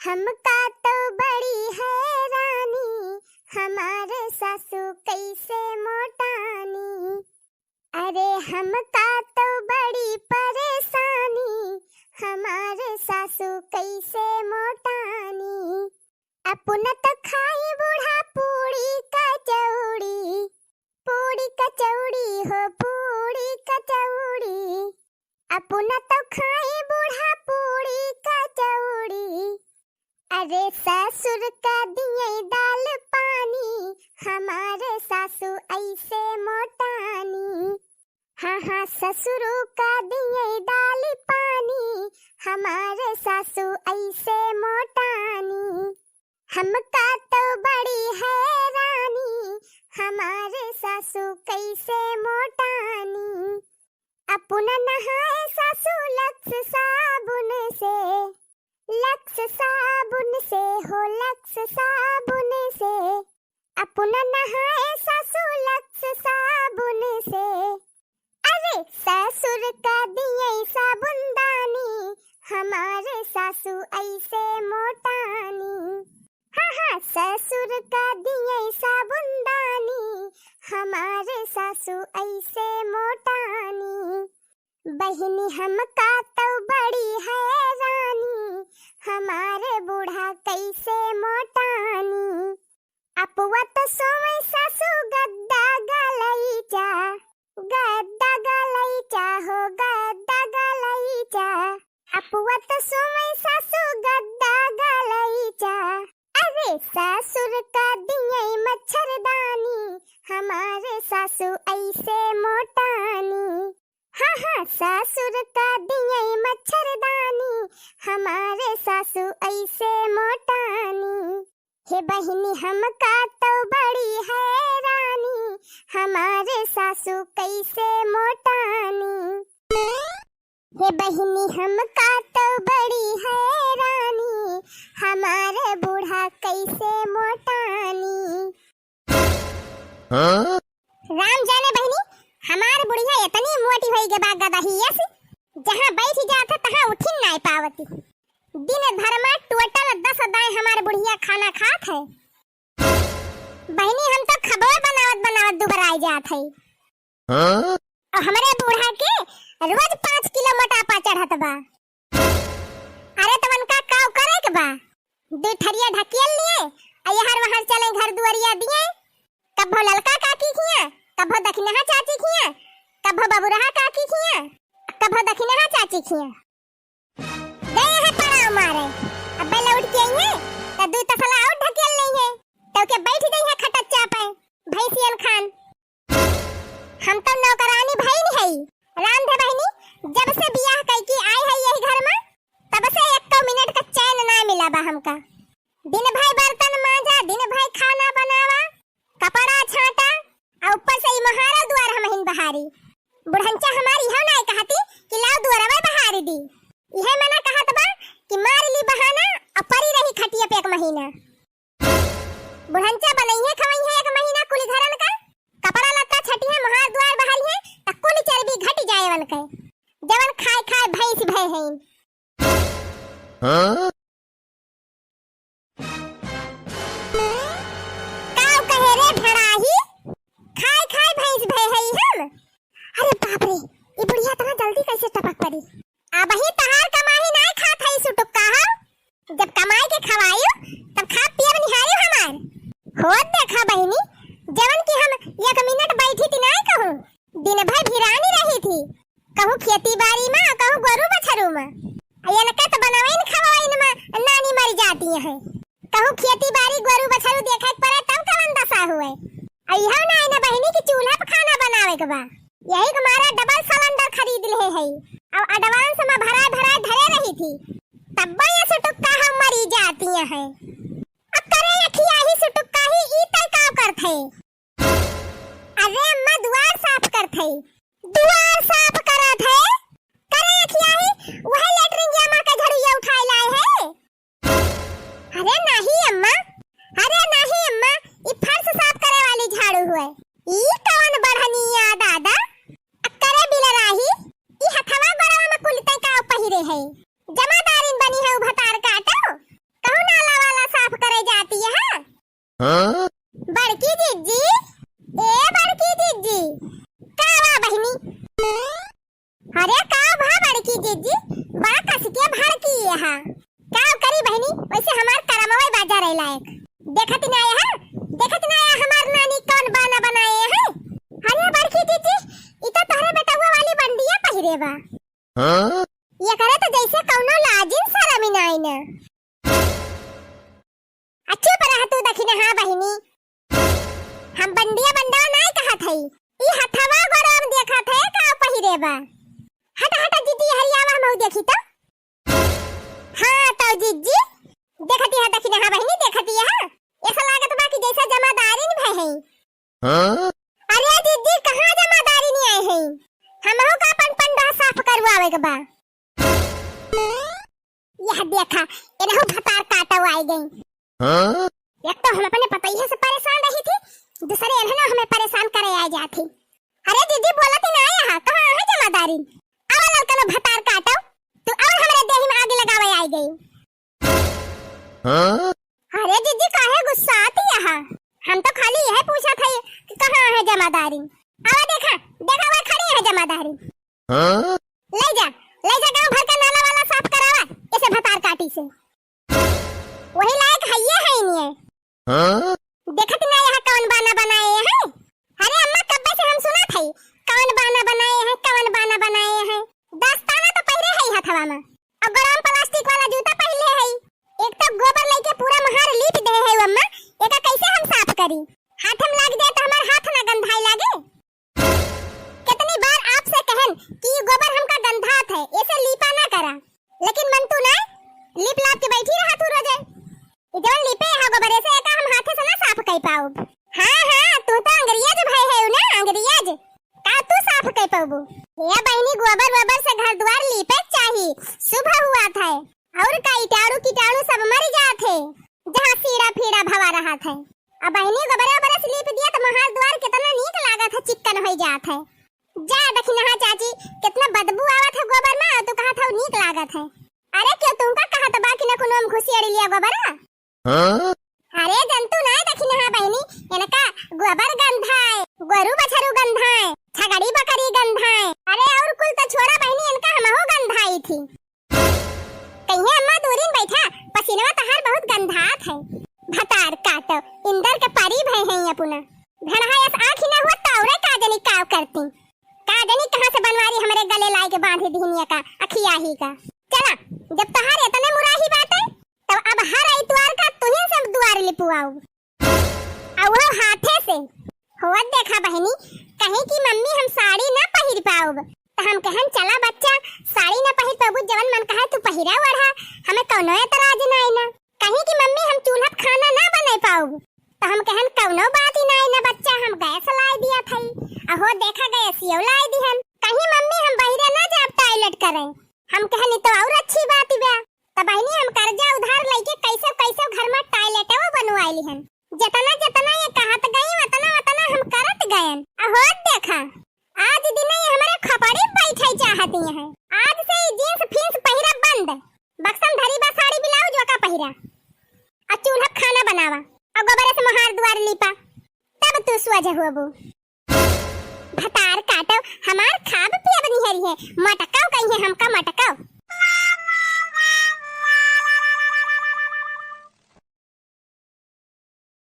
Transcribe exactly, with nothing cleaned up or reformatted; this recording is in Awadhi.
हमका तो बड़ी हैरानी, हमार सासू कैसे मोटानी। अरे हमका तो बड़ी परेशानी, हमार सासू कैसे मोटानी। अपना तो खाई बूढ़ा पूड़ी कचौड़ी, पूड़ी कचौड़ी हो पूड़ी कचौड़ी। अपना तो खाई बूढ़ा पूड़ी कचौड़ी। अरे ससुर का दिए दाल पानी, हमार सासू ऐसे मोटानी। हाँ हाँ, ससुरु का दिए दाल पानी, हमार सासू ऐसे मोटानी। हमका तो बड़ी हैरानी, हमार सासू कैसे मोटानी। अपना नहाए सासू Lux साबुन से, Lux साबुन से हो Lux साबुन से। अपना नहाए सासू Lux साबुन से। अरे ससुर का दिए साबुनदानी, हमार सासू ऐसे मोटानी। हाँ हाँ, ससुर का दिए साबुनदानी, हमार सासू ऐसे मोटानी। बहिनी हमका तो बड़ी हैरानी, हमार बूढ़ा कैसे मोटानी। अपवा तो सोवे सासू गद्दा गलैचा, गद्दा गलैचा हो गद्दा गलैचा। अपवा तो सोवे सासू गद्दा गलैचा। अरे ससुर का दिए मच्छरदानी, हमार सासू ऐसे मोटानी। हाँ हाँ, ससुर का दिए मच्छरदानी, हमार सासू ऐसे मोटानी। हे बहिनी हमका तो बड़ी हैरानी, हमार सासू कैसे मोटानी। हे बहिनी हमका तो बड़ी हैरानी, हमार बूढ़ा कैसे मोटानी। हाँ? राम जाने बहिनी, हमार बुढ़िया इतनी मोटी होई गे बा गदहिया से, जहाँ बैठ जात है तहाँ उठिन नाय पावती। दिन भर में total दस दाएँ हमार बुढ़िया खाना खात है। बहिनी हम तो खबवा बनावत बनावत दुबराई जात है। हाँ? और हमरे बूढ़ा के रोज पाँच किलो मोटापा चढ़त बा। अरे तो उनका काव करे के बा? दुई थरिया ढकेल लिए, आ यहर वहर चले घर दुआरिया दिए। कभो ललका काकी खिया, कभो दखिनहा चाची खिया, कभो बबुरहा काकी खिया, कभो दखिनहा चाची खिया। गए हैं पड़ाव मारे, अब्बे लौट के आई है, तो दुई तसला और ढकेल ली है, तो के बैठ गई है खटच्चा पे, भैंसियन खान। हम तो नौकरानी भई नहीं है, रांधे बहिनी, जब से बियाह कई की आई है यही घर में, तब से एक मिनट का चैन ना मिला बा हमका। दिन भर बर्तन मांजा, दिन भर खाना बनावा, कपड़ा छांटा, आ ऊपर से ई मोहारा दुआर हमहिन बहारी। बुढ़ंचा हमारी इहो नाय कहती कि लाओ दुआरवा बहारी दी। इहे मना कहत बा कि मार ली बहाना आ परी रही खटिया पे एक महीना। बुढ़ंचा बनइहे खवइहे एक महीना कुल घरन का, कपड़ा लत्ता छटिहे, मोहार दुआर बहारिहे, त कुल चर्बी घट जाए वन के। जवन खाए खाए भैंस भय हैं। हाँ? काव कहे रे भड़ाही, खाए खाए भैंस भय हई हम। अरे बाप रे, ई बुढ़िया इतना जल्दी कैसे टपक पड़ी? अबही तहार कमाई नाय खात हई सुटुक्का हो। जब कमाई के खवायु, तब खा पियब निहारी हमार। होत देखा बहिनी, जवन कि हम एक मिनट बैठी थी नाय कहूँ, दिन भर भिरानी रही थी। कहूँ खेती बारी में, कहूँ गोरू बछरू में। आ इनका तो बनवाइन खवाइन में नानी मर जाती हैं। कहूँ खेती बारी गोरू बछरू देखे के पड़े तब कवन दशा हुए। आ इहो नाय न बहिनी कि चूल्हा पे खाना बनावे के बा। यही के मारा double cylinder खरीद ले है। अब advance में भराए भराए धरे रही थी। तब ये सुटुक्का हम मरी जाती हैं। अब करे अखिया ही सुटुक्का ही ई तय का करत है? अरे अम्मा, दुआर साफ करत है। दुआर साफ करत है? करे अखिया ही, वही लेटरिन के अम्मा के झड़ुइया उठाए लाए है। अरे नहीं अम्मा, अरे नहीं अम्मा, ई फर्श साफ करे वाली झाड़ू हुए। ई कौन बढ़निया दादा? करे बिलराही, ई हथवा गोड़वा में कुल तय का पहिरे है? जमादारिन बनी है उ भतार काटो। कहूँ बहिनी, वैसे हमार करमवा बाजा रहे लायक। देखत ना आया है, देखत ना आया हमार नानी कौन बाना बनाए है। अरे बड़की दीदी, ई तो तोहरे बेटवा वाली बंडिया पहिरे बा। हाँ? ये करे तो जैसे कौनो लाजिन शरम ही नाई ना। आ चुप रह तू दखिनहा बहिनी। हम बंडिया बंडवा नाई कहत हई। ई हथवा गोड़वा में देखत है का पहिरे बा। हट हट दीदी हरियावा हमहू देखी तो। हाँ तो जीजी, देखती है दखिनहा बहिनी, देखती है। ऐसा लागत बा कि जैसा जमादारिन भय है। हाँ? अरे दीदी, कहाँ जमादारिन आए हैं? हमहू का अपन पंडा साफ करवावे के बा। यह देखा, एनहू भतार काटो आए गई। हाँ? एक तो हम अपने पतैया से परेशान रही थी, दूसरे एनहू हमें परेशान करे आए जात ही। अरे दीदी, बोलत ही ना आया है, कहाँ है जमादारिन? आवा ललकनो भतार काटो, तू और हमरे देही में आग लगावे आए गई। हाँ? अरे दीदी, काहे गुस्साती यहाँ? हम तो खाली यह पूछत हई कि कहाँ है जमादारी। आवा देखा, देखा वह खड़ी है जमादारी। हाँ? ले जा, ले जा गाँव भर का नाला वाला साफ करावा, इसे भतार काटी से। वही लायक हइये है इन्हें। हाँ? देखत ना यहाँ कौन बाना बनाए हैं? अरे अम्मा, कब्बे से हम सुनत हई, कौन बाना बनाए हैं, कौन बाना बनाए हैं। दस्ताना तो पहिरे हई हथवा में, और गरम प्लास्टिक वाला जूता पहले हई। एक तो गोबर लेके पूरा महार लीप दे है अम्मा, एका कैसे हम साफ करी? हाथ में लाग जाए तो हमार हाथ ना गंधाई लागे। कितनी बार आपसे कहन कि ये गोबर हमका गंधात है, ऐसे लीपा ना करा, लेकिन मन तू ना लीप लाप के बैठी रहा तू रोजे। ये जवन लीपे है गोबरे से, एका हम हाथे से ना साफ कर पाउब। हाँ, हाँ, तू तो अंग्रेज भय है ना, अंग्रेज। का तू साफ कर पाबू? ये बहिनी, गोबर वोबर से घर द्वार लीपे के चाही, शुभ हुआ था। और का कीटाणु कीटाणु सब मर जात है, जहाँ सीड़ा फीड़ा भवा रहा था। अब बहिनी, गोबरे वोबरे से लीप दिया तो मोहाल द्वार कितना नीक लागत है, चिक्कन हो जात है। जा दखिनहा चाची, कितना बदबू आवत है गोबर में, और तू कहत हऊ नीक लागत है। अरे क्यों तुमका कहत बा कि न कोनो हम घुसियड़ी लिया गोबर? हाँ? अरे जंतु ना दखिनहा बहिनी, इनका गोबर गंधाए, गोरू बछरू गंधाए, छगड़ी बकरी गंधाए। अरे और कुल तो छोड़ा बहिनी, इनका हमहू गंधाई थी। कहिए अम्मा दूरिन बैठा, पसीनवा तहार बहुत गंधात है। भतार काटो, इंदर के परी भय है अपना। भेड़हा यस आँख ही ना हुआ तो औरे का जनी काव करती। का जनी कहाँ से बनवारी हमरे गले लाए के बांधे दिहनिया का, अखिया ही का। चला, जब तहार इतने मुराही बाटे, तब अब हर इतवार का तुहिन से हम दुआर लिपवाऊ। आ वो हाथे से। होत देखा बहिनी, कहीं कि मम्मी हम साड़ी ना पहिर पाउब, त हम कहन चला बच्चा, साड़ी ना पहिर पाबू, जवन मन कहे तू पहिरा ओढ़ा, हमें कौनो एतराज नाई ना। कहीं कि मम्मी हम चूल्हा पे खाना ना बनाई पाउब, त हम कहन कौनो बात ही नाई ना बच्चा, हम गैस लाई दिया थई, अहो देखा गैसियो लाई दिहन। कहीं मम्मी हम बहिरे ना जाब टॉयलेट करे, हम कहनी तो और अच्छी बात बा। त बहिनी हम कर्जा उधार लइके कैसे कैसे घर में टॉयलेटवा बनवाई लिहन। जितना जितना ये कहत गई उतना उतना हम करत गयन। आ होत देखा, आज दिन ये हमारे खपड़ी बैठे चाहती हैं। आज से ये जींस फींस पहिरा बंद। बक्सम धरी बा साड़ी ब्लाउज ओका पहिरा। आ चूल्हा खाना बनावा। आ गोबरे से मोहार दुआर लीपा। तब तू सोझ होबू। भतार काटो, हमार खाब पियब निहरी है, मटकाओ कहीं है हमका मटकाओ।